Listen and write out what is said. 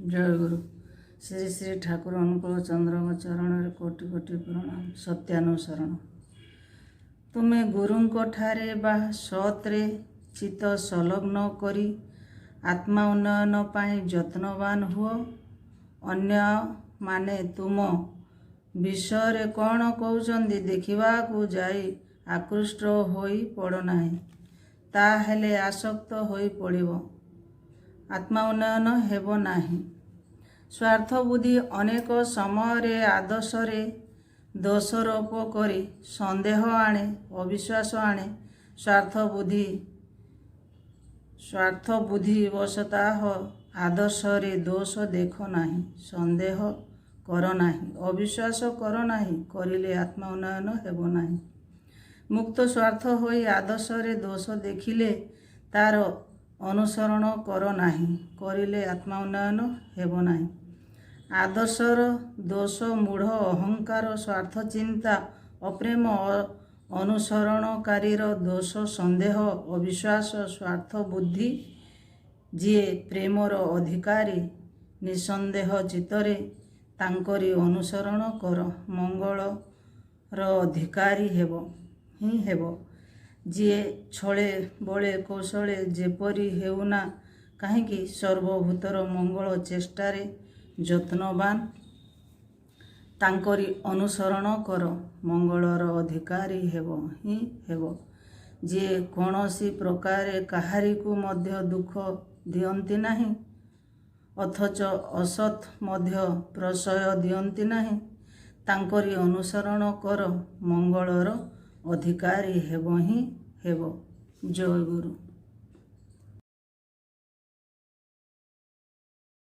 ଜୟଗୁରୁ। ଶ୍ରୀ ଶ୍ରୀ ଠାକୁର ଅନୁକୂଳ ଚନ୍ଦ୍ରଙ୍କ ଚରଣରେ କୋଟି କୋଟି ପ୍ରଣାମ। ସତ୍ୟାନୁସରଣ। ତୁମେ ଗୁରୁଙ୍କ ଠାରେ ବା ସତ୍ରେ ଚିତ୍ତ ସଂଲଗ୍ନ କରି ଆତ୍ମା ଉନ୍ନୟନ ପାଇଁ ଯତ୍ନବାନ ହୁଅ। ଅନ୍ୟମାନେ ତୁମ ବିଷୟରେ କ'ଣ କହୁଛନ୍ତି ଦେଖିବାକୁ ଯାଇ ଆକୃଷ୍ଟ ହୋଇ ପଡ଼ନାହିଁ। ତାହେଲେ ଆସକ୍ତ ହୋଇ ପଡ଼ିବ, ଆତ୍ମା ଉନ୍ନୟନ ହେବ ନାହିଁ। ସ୍ୱାର୍ଥ ବୁଦ୍ଧି ଅନେକ ସମୟରେ ଆଦର୍ଶରେ ଦୋଷାରୋପ କରି ସନ୍ଦେହ ଆଣେ, ଅବିଶ୍ୱାସ ଆଣେ। ସ୍ୱାର୍ଥ ବୁଦ୍ଧି ବଶତଃ ଆଦର୍ଶରେ ଦୋଷ ଦେଖ ନାହିଁ, ସନ୍ଦେହ କର ନାହିଁ, ଅବିଶ୍ୱାସ କର ନାହିଁ। କରିଲେ ଆତ୍ମା ଉନ୍ନୟନ ହେବ ନାହିଁ। ମୁକ୍ତ ସ୍ୱାର୍ଥ ହୋଇ ଆଦର୍ଶରେ ଦୋଷ ଦେଖିଲେ ତାର ଅନୁସରଣ କର ନାହିଁ। କରିଲେ ଆତ୍ମା ଉନ୍ନୟନ ହେବ ନାହିଁ। ଆଦର୍ଶର ଦୋଷ ମୂଢ଼ ଅହଙ୍କାର, ସ୍ୱାର୍ଥ ଚିନ୍ତା, ଅପ୍ରେମ। ଅନୁସରଣକାରୀର ଦୋଷ ସନ୍ଦେହ, ଅବିଶ୍ୱାସ, ସ୍ୱାର୍ଥ ବୁଦ୍ଧି। ଯିଏ ପ୍ରେମର ଅଧିକାରୀ, ନିଃସନ୍ଦେହ ଚିତ୍ତରେ ତାଙ୍କରି ଅନୁସରଣ କର, ମଙ୍ଗଳର ଅଧିକାରୀ ହେବ ହିଁ ହେବ। ଯିଏ ଛଳେ ବଳେ କୌଶଳେ ଯେପରି ହେଉନା କାହିଁକି ସର୍ବଭୂତର ମଙ୍ଗଳ ଚେଷ୍ଟାରେ ଯତ୍ନବାନ, ତାଙ୍କରି ଅନୁସରଣ କର, ମଙ୍ଗଳର ଅଧିକାରୀ ହେବ ହିଁ ହେବ। ଯିଏ କୌଣସି ପ୍ରକାରେ କାହାରିକୁ ମଧ୍ୟ ଦୁଃଖ ଦିଅନ୍ତି ନାହିଁ, ଅଥଚ ଅସତ୍ ମଧ୍ୟ ପ୍ରଶ୍ରୟ ଦିଅନ୍ତି ନାହିଁ, ତାଙ୍କରି ଅନୁସରଣ କର, ମଙ୍ଗଳର ଅଧିକାରୀ ହେବ ହିଁ ହେବ। ଜୟ ଗୁରୁ।